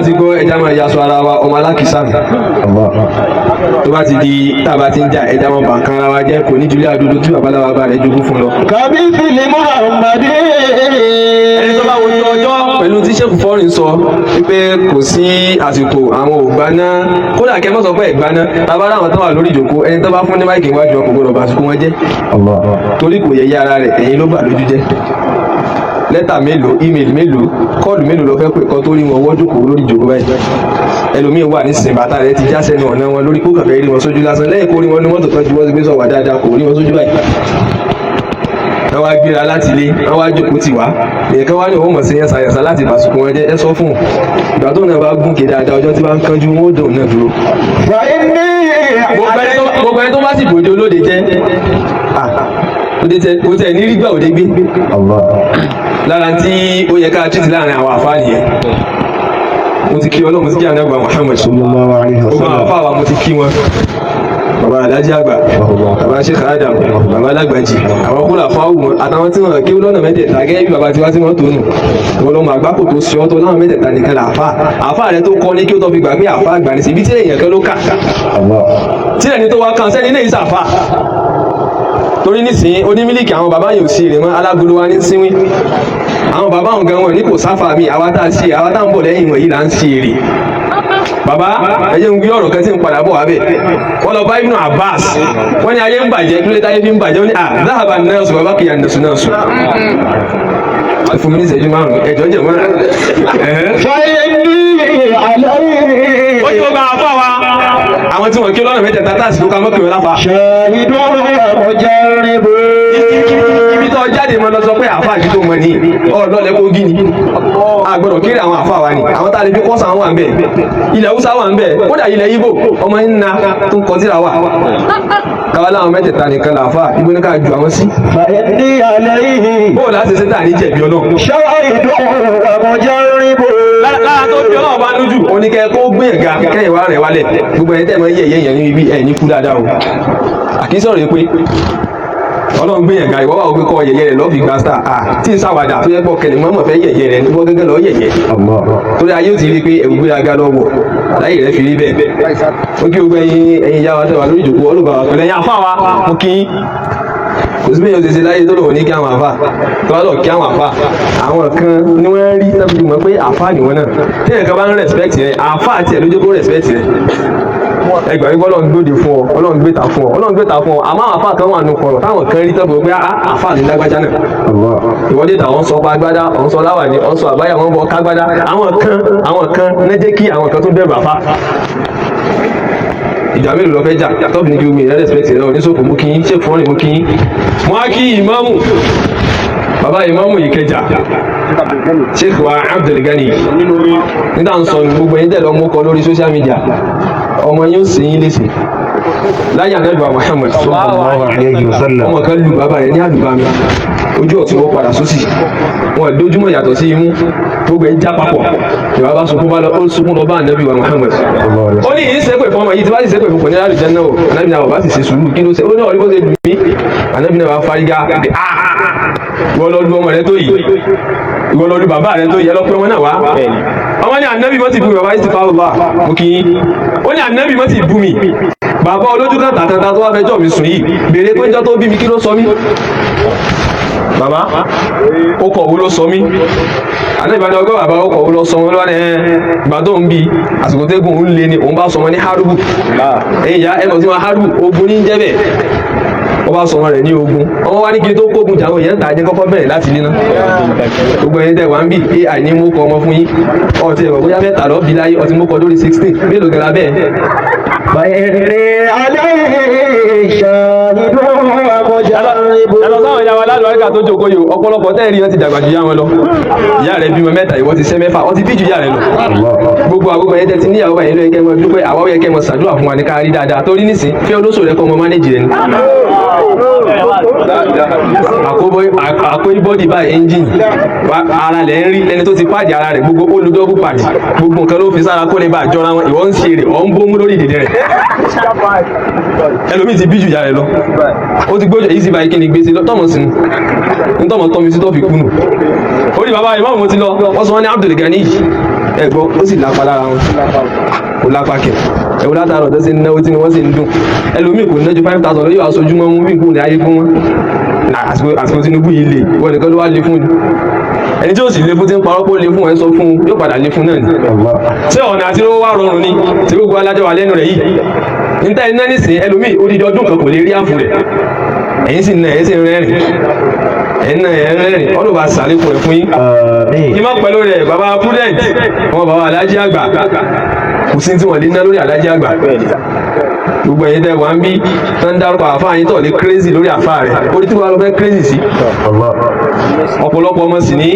ti gbọ́ ẹja máa yaṣọ ara wa, ọmọ alákìsà nù. Tó bá ti di tá a bá ti ń jà, ẹja máa bà kan ara wa jẹ́. Kò ní julẹ̀ àdúdú tí babaláwa bá rẹ̀ jogún fún lọ. كمثل محمد. Ẹni tó bá wojú ọjọ́ pẹ̀lú tí sẹ́kù fọ́rin sọ wípé kò sí àsìkò, àwọn ò gbaná. Kódà kẹ́ mọ́ sọ pé ìgbaná tàbá láwọn tó wà lórí ìjòkó, ẹni tó bá fún ní mic iwájú ọkọ̀ gbọdọ̀ bàsùkú wọn jẹ́, torí kò yẹ̀yẹ́ ara rẹ̀. Ẹ̀yin ló bà lójú jẹ́. Lẹ́tà mélòó, email mélòó, call mélòó lọ fẹ́ pè kọ́ tó rí wọn wọ́jú kò lórí ìjòkó báyìí? Ẹlòmíín wà nísìnyí, bàtà rẹ̀ ti já sẹ́nu ọ̀nà wọn lórí kó kàfẹ́ rí wọn sójú lásán. Lẹ́yìn kó rí wọn ní mọ́tò tọ́jú wọ́n ti gbé sọ̀wá dáadáa, kò rí wọn sójú báyìí. Wọ́n wá gbéra láti ilé, wọ́n wá jókòó tì wá. Nìkan wá ní òun mọ̀ sí yẹn sàyẹ̀sà láti bàsùkú wọn jẹ́. Ẹ sọ fún un, ìgbà tó náà bá gún kéde dáadáa, ọjọ́ tí bá ń kánjú, wọn ó dùn náà dúró. فإني Gbogbo ẹni tó bá sì bòde olóde jẹ́, òde tẹ kò tẹ ní rí gbà òde gbé lára tí ó yẹ ká títí láàrin àwọn àfáà nìyẹn. Mo ti kí Ọlọ́run, mo ti kí àwọn àgbà Muhammad. Sallallahu alayhi wa Gbogbo àwọn sallam. àfáà wa, mo ti kí wọn, bàbá alájí àgbà, bàbá Sheikh Adam, bàbá alágbàjì, àwọn kúlà fáwọn wọn àtàwọn tí wọn kí lọ́nà mẹ́tẹ̀ẹ̀ta gẹ́gẹ́ bí bàbá tiwa tí wọ́n tó nù wọn lọ́mọ àgbákò tó ṣe ọ́ tó láwọn mẹ́tẹ̀ẹ̀ta nìkan là àfáà. Àfáà rẹ tó kọ́ ní kí ó tó fi gbà pé àfáà àgbà ní síbi tí èèyàn kan ló kà tí ẹni tó wá kan sẹ́ni ilé ìsàfà. Torí nísìnyí onímílìkì, àwọn bàbá yóò sí èrè mọ́, alágolo wa ní síwín. Àwọn bàbá òun gan wọn ní kò sáfà mi. Àwa tá a ṣe, àwa tá a ń bọ̀ lẹ́yìn wọ̀nyí là ń ṣe èrè. Bàbá, ẹ jẹ́ n gbé ọ̀rọ̀ kan tí ń padà bọ̀ wá bẹ̀. Wọ́n lọ bá Ibn Abbas, wọ́n ní ayé ń bàjẹ́, kí ló dé táyé fi ń bàjẹ́? Wọ́n ní à ذهب الناس وبقي الناس ناس. Fún mi ní ìṣẹ́jú 5, ẹ̀jọ̀ jẹ̀ mọ́. فإني عليه Ó ti gbogbo àwọn afọ wa, àwọn tí wọ́n kí lọ́nà mẹ́tẹ̀ẹ̀ta tá a sì ló ka mọ́kìnrin láfa. شاهد ومجرب. Ibi tó jáde mọ́ lọ sọ pé àfa àti tó mọ ní ọlọ́lẹ̀ Kogi ni a gbọ́dọ̀ kéré. Àwọn àfa wa ni àwọn tá a lè fi kọ́sà wà ń bẹ̀, ilẹ̀ Haúsá wà ń bẹ̀, kódà ilẹ̀ Ìgbò, ọmọ nna tó ń kọtíra wà. Káwá láwọn mẹ́tẹ̀ẹ̀ta nìkan làáfà, ibo ní ká ju àwọn sí? فإني عليه Bóò láti ṣe tà ní jẹ̀bi Ọlọ́run? شاهد ومجرب. Lára tó bí Ọlọ́run bá lójú oníkẹ́ kó gbé ẹ̀ga kẹ́yìn wá rẹ̀ wálẹ̀. Gbogbo ẹni tẹ́ mọ yẹ̀yẹ́ yẹn ní ibi ẹ̀ ní kú dáadáa o. Àkínsọ̀rọ̀ yìí pé Ọlọ́run gbé yẹn ga, ìwọ́ wà ó gbé kọ́ yẹ̀yẹ́ rẹ̀ lọ́ọ́ fi gba star à tí ń sàwádà tó yẹ pọ̀ kẹlẹ̀ mọ́mọ́ fẹ́ yẹ̀yẹ́ rẹ̀ níbo gẹ́gẹ́ lọ́ọ́ yẹ̀yẹ́, torí ayé ò ti rí i pé ẹ̀wù gbéraga lọ́wọ́ láyé rẹ̀ fi rí bẹ́ẹ̀. Ó kí gbogbo ẹ̀yin ìyá wa tẹ́wà lórí ìjòkó ọlọ́ba wa pẹ̀lú ẹ̀yin àfáà wa, mo kí yín. Kò sí bẹ́ẹ̀ ṣe láyé tó lòun ní kí àwọn àfáà tó bá lọ kí àwọn àfáà. Àwọn kan ni wọ́n rí náà fi mọ̀ pé àfáà ni wọ́n náà. Tí ẹ̀ka bá ń respect rẹ̀, àfáà tiẹ̀ ló jẹ́ kó respect rẹ̀. Ẹgbà wípé Ọlọ́run gbòde fún ọ, Ọlọ́run gbé ta fún ọ, Ọlọ́run gbé ta fún ọ. Àmọ́ àwọn àfáà kan wà nù kọ̀rọ̀ táwọn kan rí tọ́gbọ̀ pé àfáà ní lágbájá náà. Ìwọ́dé tàwọn sọ pa agbádá, ọ̀n sọ láwà ní, ọ̀n sọ àbáyà, wọn bọ kágbádá. Àwọn kan náà jẹ́ kí àwọn kan tó bẹ̀rù àfáà. Ìjà mélòó lọ fẹ́ jà tọ́bì ní kí omi ìrẹ́ respect rẹ? Oníṣòfò, mú kí yín ṣe fọ́nrìn, mú kí yín. Mo á kí ìmáàmù, bàbá ìmáàmù Ìkẹjà, Sheikh wa Abdulgani. Nígbà ń sọ ní gbogbo ẹ̀yin tẹ̀lé ọmọ kọ lórí social media, ọmọ yóò sì yín léṣe láyé ànábì Muhammad. Sallallahu alayhi wa sallam. Ọmọ kan lu bàbá rẹ̀ ní àlùbami, ojú ọ̀tún wọn padà sósì, wọn dójúmọ̀ yàtọ̀ sí imú, gbogbo ẹ̀ ń já papọ̀. Ìwà bá sunkún bá lọ, ó sunkún lọ bá ànábì wa Muhammad. Ó ní ìyín sẹ́pẹ̀ fún ọmọ yìí, tí bá sì sẹ́pẹ̀ fún kò ní láti jẹ́ náà o. Ànábì náà bá sì ṣe sùúrù, kí ló ṣe? Ó ní ọ̀rí bó ṣe lù mí. Ànábì náà bá fárígá pé, ah, ìwọ lọ lu ọmọ rẹ tó yìí, ìwọ lọ lu bàbá rẹ tó yìí, ẹ lọ pé wọn náà wá. Ọmọ ní ànábì mọ́ ti bú mi. Bàbá yìí ti fa ọlọ́ mo kì í. Ó ní ànábì mọ́ ti bú mi. Bàbá olójú kan tàtàtà tó wá fẹjọ́ mi sùn yìí, béèrè pé njọ́ tó bí mi, kí ló sọ mí? Bàbá, ó kọ̀ wo ló sọ mí? Ànábì bá ní ọgọ́ bàbá, ó kọ̀ wo ló sọ wọn lọ́wọ́ ẹ̀? Ìgbà tó ń bi àsìkò tẹ́gùn ń lé ni òun bá sọ wọn ní harubu. Ẹ̀yìn ìyá ẹ̀ mọ̀ sí wọn, harubu, ogun ní jẹ́ bẹ́ẹ̀. Wọ́n bá sọ wọn rẹ̀ ní ogun. Ọmọ wa ní kí n tó kógun jà, àwọn èèyàn tà jẹ́ kọ́kọ́ bẹ̀rẹ̀ láti níná. Gbogbo ẹ̀yin tẹ̀ wá ń bì, AI ní mú kọ ọmọ fún yín. Ọtí ẹ̀rọ bóyá mẹ́ta lọ́ọ́ bí láyé, ọtí mú kọ lórí 16 mélòó gẹ́gẹ́ bẹ́ẹ̀. فإني عليه شاهد ومجرب. Ẹlọ sáwọn ìyá wa lálùbáríkà tó jókòó yìí, ọ̀pọ̀lọpọ̀ tẹ́ rí wọn ti dàgbà ju ìyá wọn lọ. Ìyá rẹ̀ bímọ mẹ́ta, ìwọ ti ṣẹ́ mẹ́fà, wọ́n ti bí ju ìyá rẹ̀ lọ. Gbogbo àgbogbo ẹ̀yẹ tẹ́ ti níyàwó báyìí ló yẹ kẹ́ mọ dúpẹ́. Àwa ó yẹ kẹ́ mọ ṣàdúrà fún wa ní ká rí dáadáa, torí nísìn fẹ́ olóṣò rẹ kọ́ ọmọ manage rẹ ni. Àkó bọ́dì báyìí, engine ara lẹ̀ ń rí lẹni tó ti pàdé ara rẹ̀. Gbogbo olùdókù pàdé, gbogbo nǹkan ló fi sára kó lè bá àjọra wọn. Ìwọ ń ṣe rè, ọ̀ ń bómú lórí ìdìdì rẹ̀. Ẹlòmíì ti bí ju ìyá rẹ̀ lọ, ó ti gbójú. Easy buy kí ni gbèsè tọmọ sínú ntọ́mọ tọ́ mi sí tó fi kú nù. Orí bàbá ìmáàmù mo ti lọ, wọ́n sọ wọ́n ní Abdul Gani ẹ̀gbọ́n, ó sì lápa lára wọn, kò lápá kẹ̀. Ẹ̀wọ́n látàrọ̀ tó sì ń náwó tí wọ́n sì ń dùn. Ẹlòmíì kò ná ju 5,000 lọ, yóò aṣojú mọ́ mú bí nǹkan ní ayé fún wọn. Àsìkò Tinubu yìí le, wọ́n nìkan ló wá le fún ni. Ẹni tí ó sì le fún ti ń parọ́ pé ó le fún, ẹ sọ fún un, yóò padà le fún náà ni. Ṣé ọ̀nà àti owó wà rọrùn ni tí gbogbo alájọ wà lẹ́nu rẹ̀ yìí níta iná nísìn? Ẹlòmíì odidi ọdún kan kò lè rí àfún rẹ̀. Ẹ̀yin sì ná, ẹ̀yin sì rẹ́rìn, ẹ̀yin náà ẹ̀ rẹ́rìn. Ọlọ́ba bá sàlékún rẹ̀ fún yín. Àmín. Kí má pẹ̀lú rẹ̀, bàbá Prudent, wọn bàbá alájí àgbà, kò sí tí wọ́n lè ná lórí alájí àgbà. Gbogbo ẹ̀yin tẹ́ wà ń bí tán ń dárúkọ àfáà yín tọ̀ lé crazy lórí àfáà rẹ̀, orí tí wàá lọ fẹ́ crazy sí. Allah. Ọ̀pọ̀lọpọ̀ ọmọ sì ní.